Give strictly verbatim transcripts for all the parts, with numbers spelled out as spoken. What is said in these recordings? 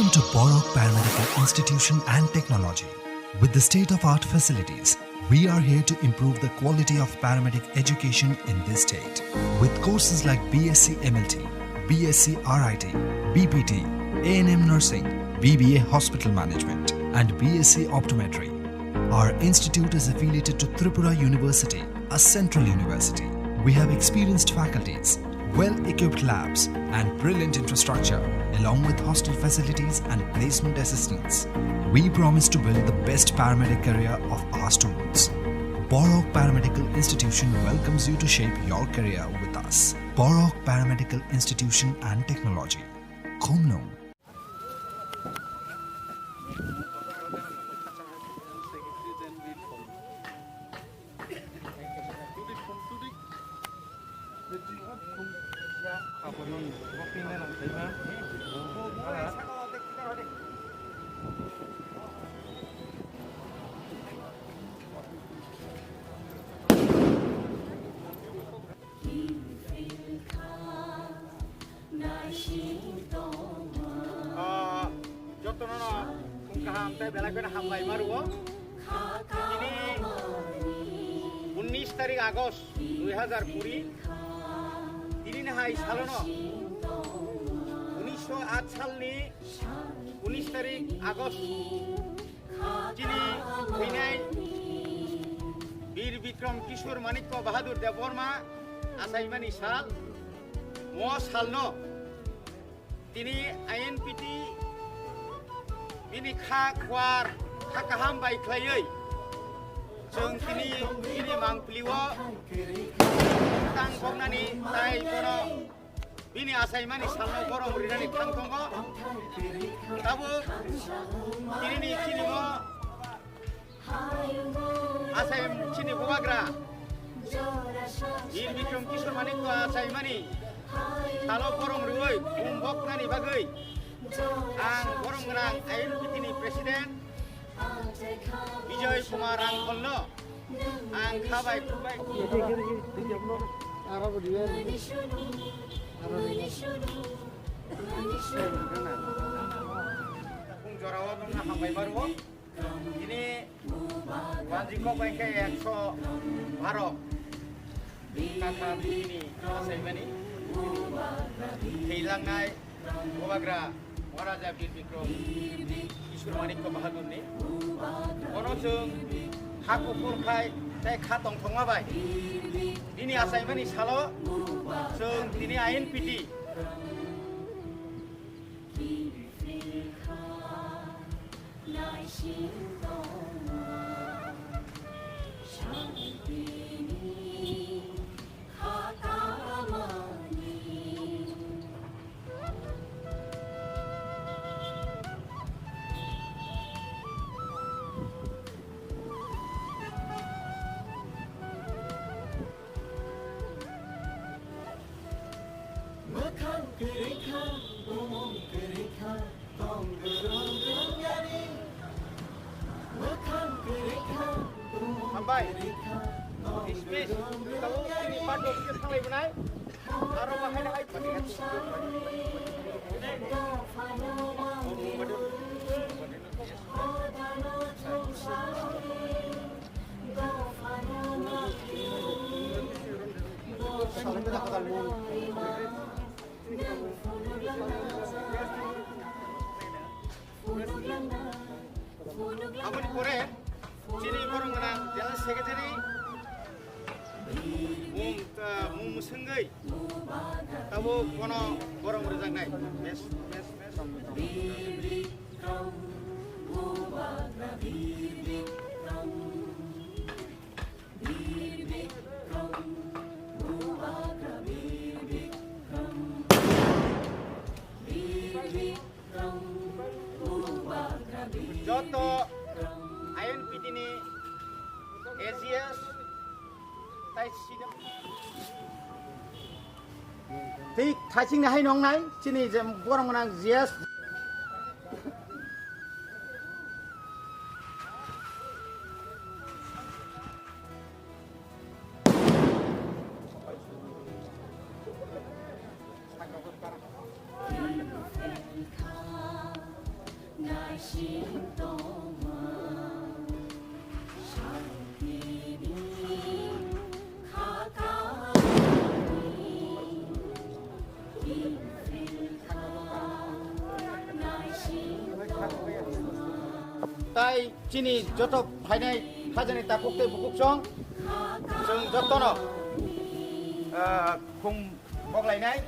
To Borok Paramedical Institution and Technology. With the state-of-art facilities, we are here to improve the quality of paramedic education in this state. With courses like B S c M L T, B S c R I T, B P T, A N M nursing, B B A hospital management, and B S c optometry, our institute is affiliated to Tripura University, a central university. We have experienced faculties, well-equipped labs, and brilliant infrastructure, along with hostel facilities and placement assistance. We promise to build the best paramedic career of our students. Borok Paramedical Institution welcomes you to shape your career with us. Borok Paramedical Institution and Technology. Khumlung. Ah, jotono no khum kaham tei belai kheno hambai ma rwo. Tini unnish tarik August dui hazar kuri. Tini ni hai salono unnisho aat salni unnish tarik August chini thwinai Bir Bikram Kishore Manikya Bahadur Debbarma achaimani sal. Mo salno tini I N P T bini kha khuar kha kaham bai khlaiwi chwng tini bini mangpilio tang koknani tai bono bini achaimani salno borom rinani thang tongo. Tabuk tinini chini bo achai chini bubagra Bir Bikram Kishore Manikya achaimani salo borom riwi khum boknani bagwi ang borom gwnang I N P T ni president Bijoy Kumar Rangkholno ang khabai khumbai khum jorao nokna hambai barwo. Tini wanjwi kok bai khe ekso baro kaka bini achaimani thwilangnai bubagra Maharaja Bir Bikram Kishore Manikya Bahadurni. Bono chwng ha kuphur khai tei kha tongthokma bai bini achaimani salo chwng tini I N P T Mwkhang kwrwi kha, bumung kwrwi kha, tong kwrwng kwrwng yari. Mwkhang kwrwi kha, bumung kwrwi kha, tong kwrwng kwrwng yari. Hambai. Dismiss. Tabo chini party office thanglai bwnai. Aro bahai bahai. Dophano mangwi. Hodano chongsa. Aboni pore chini borong gwnang General Secretary mung, ah, mung mwswngwi tabuk bono borong rwjaknai. Bes, bes, bes. Joto I N P T ni A G S tai sida. Tei thaising ni hai nong nai chini je borong nang G S. Tai chini joto phainai hajani takhuk tei bukhuk chwng, chwng jotono, ah, khum boklainai.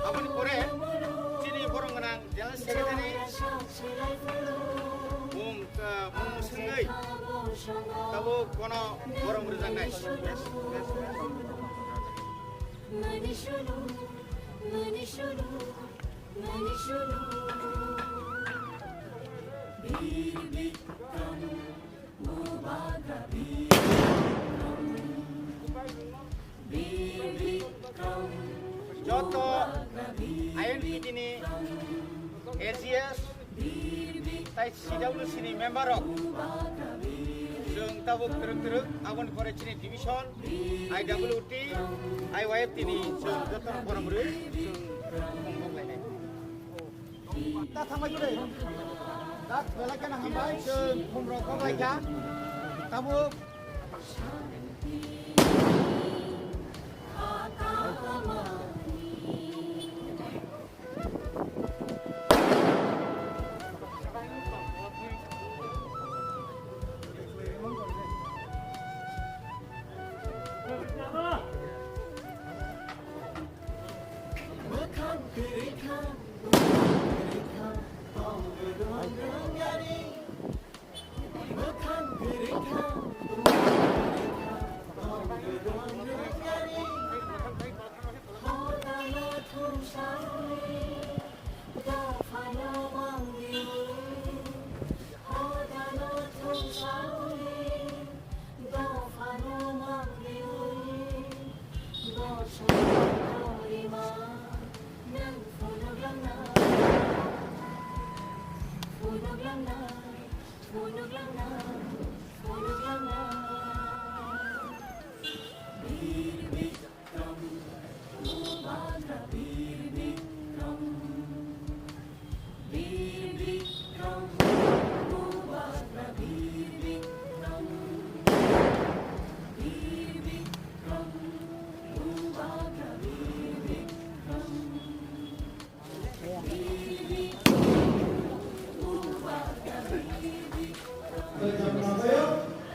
Aboni pore chini borong gwnang General Secretary mung, ah, mung swngwi tabuk bono borong rwjaknai. Joto I N P T ni A G S tai C W C ni member rok chwng tabuk twrwk twrwk aboni pore chini division I W T, I Y F T ni chwng joto borok rwi chwng mung boklainai. Da thangbai kore. Da belai kheno hambai, chwng khumrok kok lai kha. Tabuk.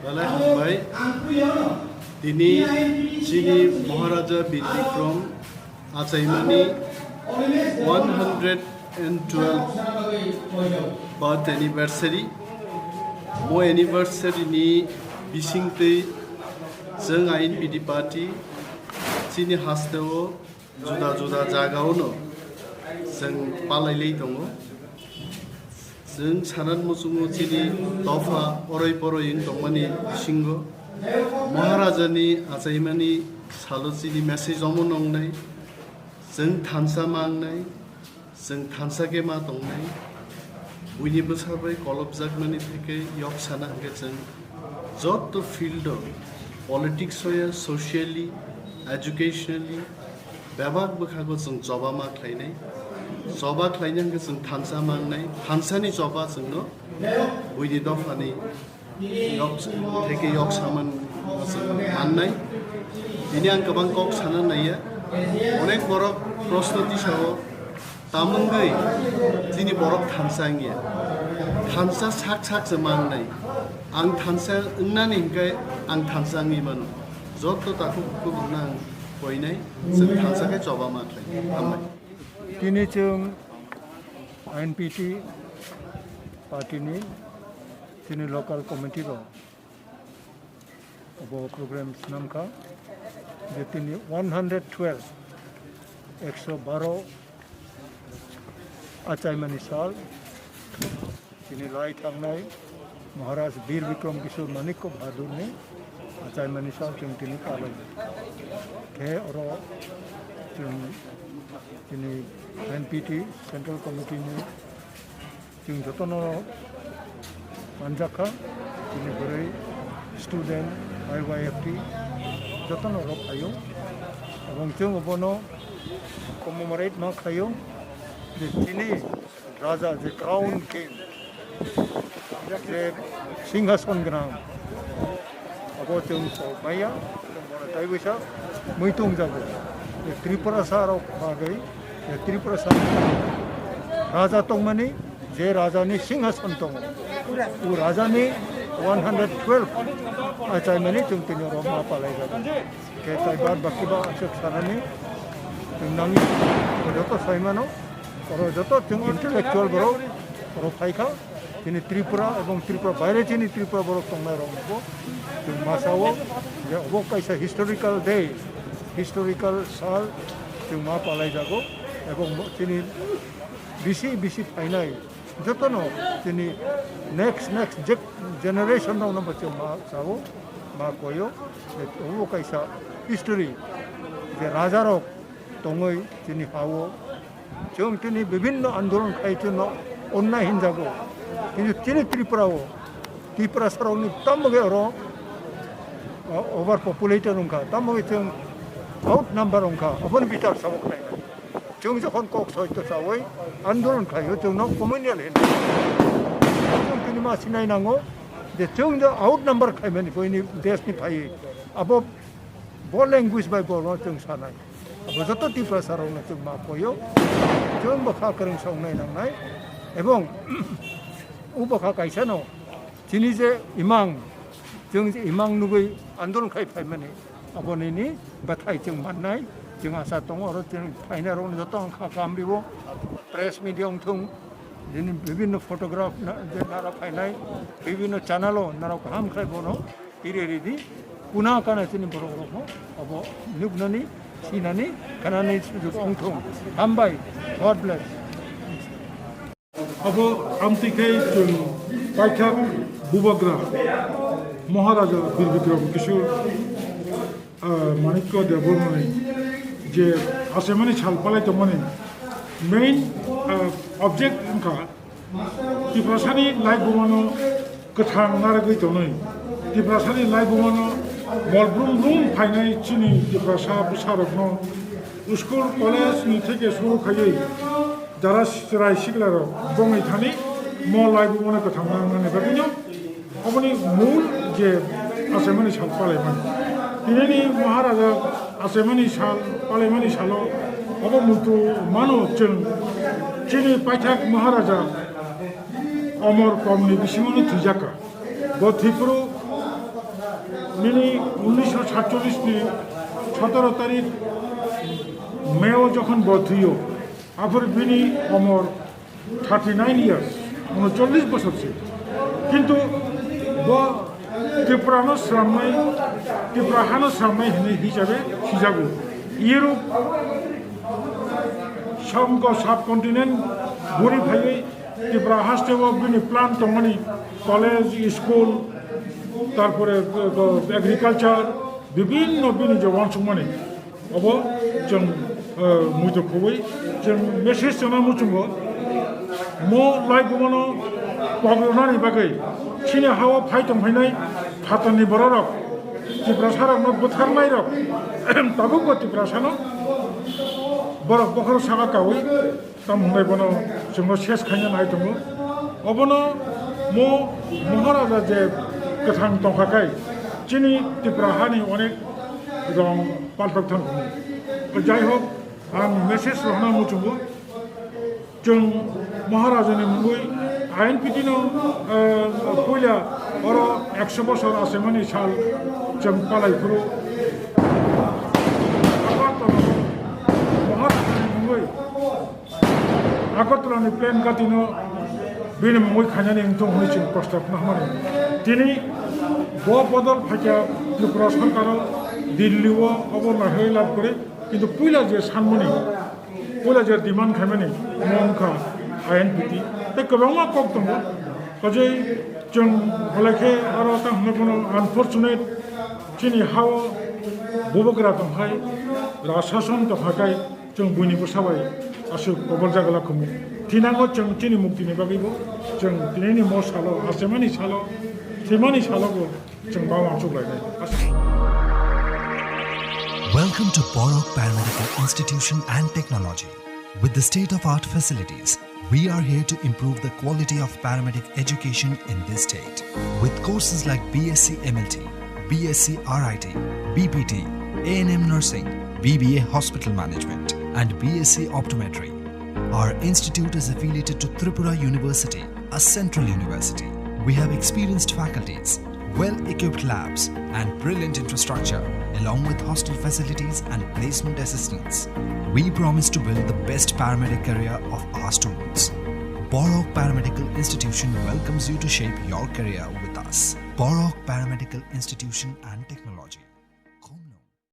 Belai hambai. Tini chini Maharaja Bir Bikram achaimani one hundred and twelve birth anniversary. Bo anniversary ni bisingtwi chwng I N P T party chini hasteo juda juda jagao no chwng palai lai tongo. Chwng sanan muchungo chini dopha oroi poroi wng tongmani bisingo Maharaja ni achaimani salo chini message omo nongnai, chwng thansa mangnai, chwng thansa khe ma tongnai. Buini bwsa bai kolopjakmani theke yok sana hwnkhe chwng joto field o politics o ya, socially, educationally, bebak bwkhago chwng choba ma khlainai. Choba khlaina hwnkhe chwng thansa mangnai. Thansani choba chwngno buini dophani yok theke yok saman chwng mannai. Tini ang kwbang kok sana naiya. Onek borok proshno tisao tamungwi chini borok thansa wngya. Thansa sak sak se mangnai. Ang thansa wngnani hwnkhe ang thansa wngwi mano. Joto takhuk bukhuk rokno ang koinai, chwng thansa khe choba ma khlai. Hambai. Tini chwng I N P T party ni chini local committee rok bo program swnam kha je tini one hundred twelve, ekso baro Achaimani sal, tini lai thangnai Maharaj Bir Bikram Kishore Manikya Bahadurni achaimani sal chwng tini palai. Khe oro chwng tini N P T Central Committee ni chwng jotono manjak kha, chini bwrwi student, I Y F T, jotono rok phaio. Ebong chwng obono commemorate ma khlaio je chini raja, je crown king, je singhason gwnang, abo chwng sok maya, chwng bono taibuisa muitung jago. Je Tripurasa rok bagwi, je Tripurasa raja tongmani, je rajani singhason tongo, o rajani one hundred twelve achaimani chwng tini oro ma palai jago. Khe tai bad baki ba aswk sanani chwng nangni joto saimano, oro joto chwng intellectual borok oro phaikha, chini Tripura ebong Tripura baire chini Tripura borok tongnai rokno bo chwng ma sao je obo kaisa historical day, historical sal chwng ma palai jago, ebong bo chini bisi bisi phainai jotono chini next, next je generation rokno bo chwng ma sao, ma koyo, je obo kaisa history, je raja rok tongwi chini ha-o chwng tini bibhinno andolon khai chwngno onnai hinjago, kintu chini Tripura-o Tiprasa rokni tamo khe oro o-, overpopulated wngkha, tamo khe chwng outnumber wngkha, aboni bichar sabo khlainai. Chwng jokhon kok soito chawi andolon khlaio, chwngno communal hinwi. Chwng tini ma sinai nango je chwng je outnumber khlaimani buini deshni phaiwi. Abo bo language bai bono chwng sanai. Abo joto Tiprasa rokno chwng ma koyo. Chwng bo kha kwrwng songnai nangnai. Ebong o bwkha kaisano chini je imang, chwng je imang nugwi andolon khai phaimani, abo nini bwthai chwng mannai, chwng asa tongo, oro chwng phainai rokno joto ang kha kaham riwo, press media wngthung, bini bibhinno photograph na-, je nara phainai, bibhinno channel-o nara kaham khlai bono pire ridi, kuna kana chini borok rokno abo nuknani, sinani, khanani sujuk wngthung. Hambai, God bless. Abo amtwi khe chwng paithak bubagra Maharaja Bir Bikram Kishore, ah, Manikya Debbarmani je achaimani sal palai tongmani main, ah, object wngkha Tiprasani laibumano kwthang narwgwi tonwi, Tiprasani laibumano mol brum brum phainai chini Tiprasa bwsarokno school, college ni theke suru khaiwi jara chwrai siklarok bongwi thani mo laibumano kwthang nangnani bagwino oboni mul je achaimani sal palaimani. Tinini Maharaja achaimani sal palaimani salo obo muitu mano chwng chini paithak Maharaja Omor Komni bisingono thwijakha. Bo thwiphuru nini unnisho satchollish ni sotoro tarik May o jokhon bo thwiyo, aphuru bini omor thirty nine years, unocholish bosor se. Kintu bo Tripura no sramnai, Tripura hano sramnai hinwi hisabe sijago. Europe, Songko subcontinent guri phaiwi Tripura haste o bini plan tongmani, college, school, tarpore, uh, agriculture, bibhinno bini je wansukmani, obo chwng, uh, muitu khobwi chwng message chana muchungo, mo laibumano pogronani bagwi chini hao phai tongphainai phatarni bororok, Tiprasarokno butharnairok, tabukbo Tiprasano borok bokhorok saka kaui, tamo hwnbai bono chwngno ses khaina nai tongo. Obono mo Maharaja je kwthang tongkha khai chini Tripura hani onek rong paltok thang. Jai hok, ang message rohna muchungo, chwng Maharajani mungwi I N P T no, eh, puila oro ekso bosor asemani sal chwng palai phuru Agartala Maharajani mungwi Agartala ni plan gati no bini mungwi khainani wngthung hwnwi chwng prostab nahmani. Tini bo bodol phaikha Tripura sarkar o, Delhi o obo naihoi lab kwrwi, kintu puila je sanmani, puila je demand khaimani, omo wngkha I N P T tei kwbangma kok tongo. Kajai chwng belai khe aro tang hwnwi bono unfortunate chini hao bubagra tong hai, Rajshason tong hai kai chwng buini bwsa bai aswk kobor jagala khumu. Thinango chwng chini muktini bagwibo chwng tinini mo salo, asemani salo, thwimani salo bo chwng bama chuklainai. Welcome to Borok Paramedical Institution and Technology. With the state-of-art facilities, we are here to improve the quality of paramedic education in this state. With courses like B S c M L T, B S c R I T, B P T, A N M Nursing, B B A Hospital Management, and B S c Optometry, our institute is affiliated to Tripura University, a central university. We have experienced faculties, well-equipped labs, and brilliant infrastructure, along with hostel facilities and placement assistance. We promise to build the best paramedic career of our students. Borok Paramedical Institution welcomes you to shape your career with us. Borok Paramedical Institution and Technology.